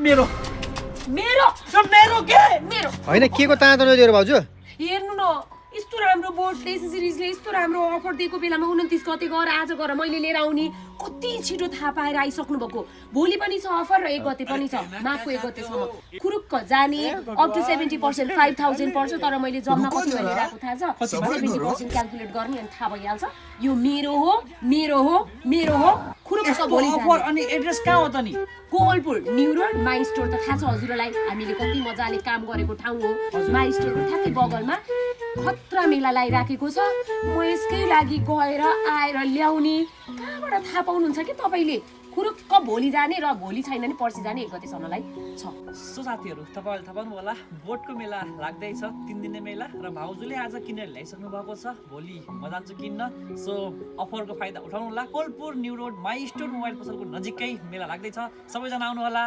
मेरो मेरो मेरो के मेरो होइन के को ताँतो दिएर भाउजू हेर्नु न यस्तो राम्रो बोर्डले सिरिजले यस्तो राम्रो अफर दिएको बेलामा 29 गते गएर आज गएर मैले लिएर आउने कति छिटो थाहा पाएर आइसक्नु भएको भोलि पनि छ अफर र 1 गते पनि छ माघको 1 गतेसम्म खुरुक्क जाने अप टु 70% 5000 पर्छ तर मैले जम्मा कति मैले लिएको थाहा छ 70% क्याल्कुलेट गर्ने अनि थाहा भइहाल्छ यो मेरो हो मेरो हो मेरो हो खुरुक्क भोलि अफर अनि एड्रेस कहाँ हो त नि Kovalpur new road my store त थाहा छ हजुरलाई हामीले कति मजाले काम गरेको ठाउँ हो माई स्टोरको ठ्याक्कै बगलमा खतरा मेला लगाइराखेको छ म यसकै लागि गएर आएर ल्याउने कहाँबाट थाहा पाउनुहुन्छ कि तपाईँले खुरुक्क भोलि जाने र भोलि छैन नि पर्सि जाने 1 गतेसम्मलाई छ सो साथीहरू तपाईँहरूले थाहा पाउनु होला बोटको मेला लाग्दैछ 3 दिने मेला र भाउजूले आज किनेर ल्याइसक्नु भएको छ भोलि म जान्छु किन्न सो अफरको फाइदा उठाउनु होला Kovalpur new road my store mobile पसलको नजिकै मेला लाग्दैछ सबैजना आउनु होला